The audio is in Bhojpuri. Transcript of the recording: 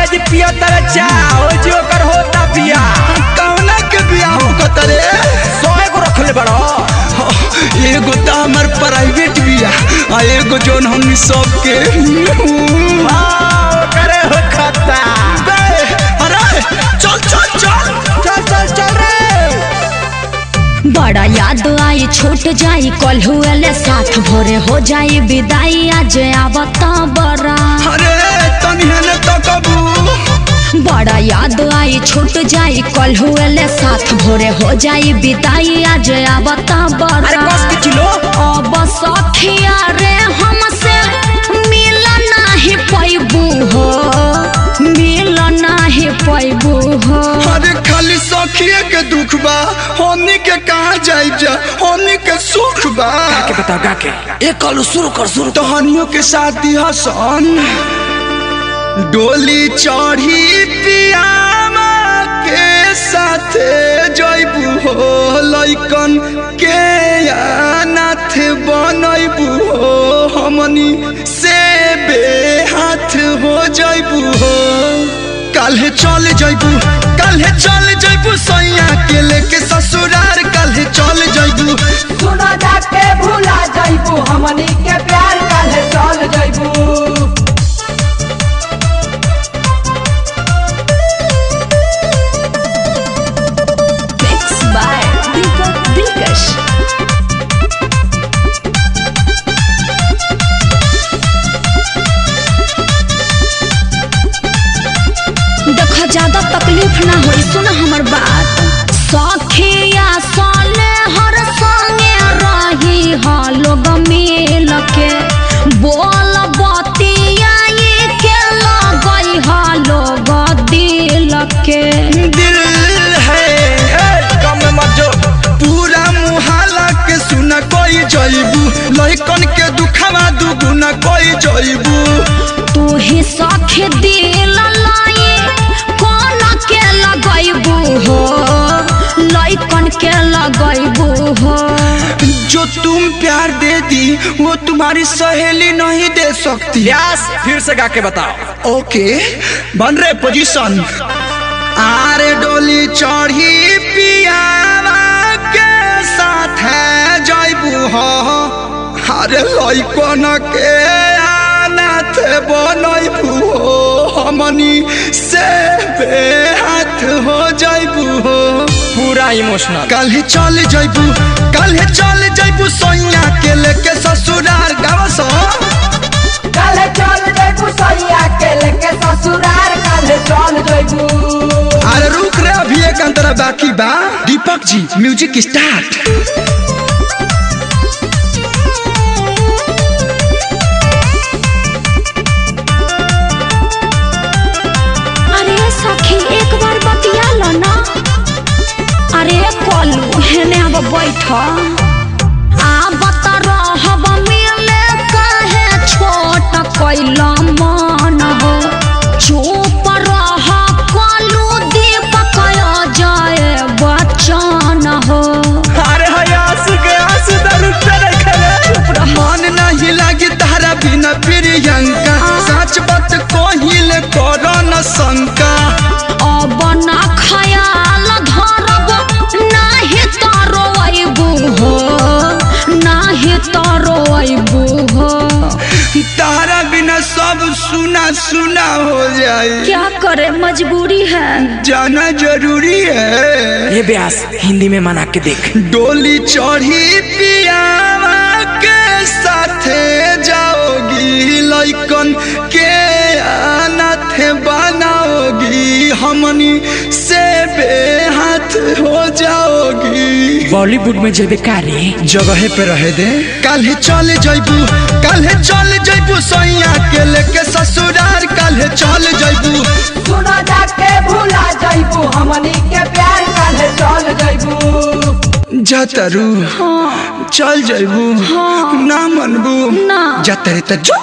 भैया जी पिया तर चा ओ जी ओकर होता बिया। कौना के बियाह होखत रे? 100 गो रखले बड़ो। एगो त हमर प्राइवेट बिया आ एगो जोन हमनी सबके। हां करे हो खता। बे, अरे चल चल चल चल चल चल रे। बड़ा याद आई छूट जाई कल हुए साथ भोरे हो जाई विदाई आज आवत बरा। अरे तनी हने तो कबू। बड़ा याद आई छूट जाई कल हुए साथ भोरे हो जाई विदाई आज आवत बरा। अरे कस के चिलो। अब सखिया रे हमसे मिल नाही पैबू हो, मिल नाही पैबू हो। अरे खाली सखिए के दुख बा, हमनी के कहाँ जाई जा, हमनी के सुख बा। के बताओ गा के एक कॉल शुरू कर शुरू। तोहनियों के साथ दिहसन डोली चढ़ी पियामा के साथे जइबू हो, लइकन के अनाथ बनैबू हो, हमनी से बेहाथ हो जइबू हो। काल्हे चल जइबू, काल्हे चल जइबू सैया के लेके ससुरार, काल्हे चल जइबू। सुना जाके भूला जइबू हमनी के प्यार काल्हे चल जइबू। Mix by Deepak Dilkash. देखो ज्यादा तकलीफ ना होई, सुन हमर बात। सखिया साले हर संगे रही हा लोग मिल के, बोल बतिया के लगई हा लोग दिल के। दिल है ए कम में मत जो। पूरा मुहाला के सुना कोई जइबू, लइकन के दुखवा दुगुना कोई जइबू। तू ही सखी दिल लाई कौन के लगैबू हो, लइकन के लगैबू हो। जो तुम प्यार दे दी वो तुम्हारी सहेली नहीं दे सकती। प्यास फिर से गा के बताओ। ओके बन रहे पोजीशन। आरे डोली चढ़ी पियावा के साथ है जइबू हो, अरे लइकन के अनाथ बनैबू हो, हमनी से बेहाथ हो जइबू हो। पूरा इमोशनल। काल्हे चल जइबू, काल्हे चल जइबू सैया के लेके ससुरार गाव सो। काल्हे चल जइबू सैया के लेके ससुरार काल्हे चल जइबू। अरे रुक रे अभी एक अंतरा बाकी बा। Deepak ji music start. अरे सखी एक बार बतिया लो ना। अरे कलू हेने अब बैठ। आवत रहब मिले काहे छोट कैल मन हो, चुप रह कलू दीपक जाए बचन हो। अरे हाय आंसू के आंसू तो रुकते नहीं खेले। मन नहीं लागी तारा बिना प्रियंका, सच बात कहिल करो न शंका। अब ना खयाल धरब नाही तारो अइबू हो, नाही तारो अइबू हो। तारा बिना सब सुना सुना हो जाए। क्या करे मजबूरी है, जाना जरूरी है। ये ब्यास हिंदी में मना के देख। डोली चढ़ी पियावा के साथे जाओगी, लइकन के अनाथ बनाओगी, हमनी से बेहाथ हो जाओगी। बॉलीवुड में जेबे कारी जगहे पे रहे दे। काल्हे चल जइबू, काल्हे चल जइबू सैया के लेके ससुरार, काल्हे चल जइबू। सुना जाके भूला जइबू हमनी के प्यार काल्हे चल जइबू। जातरू चल जइबू ना मनबू ना। जातरे त जो।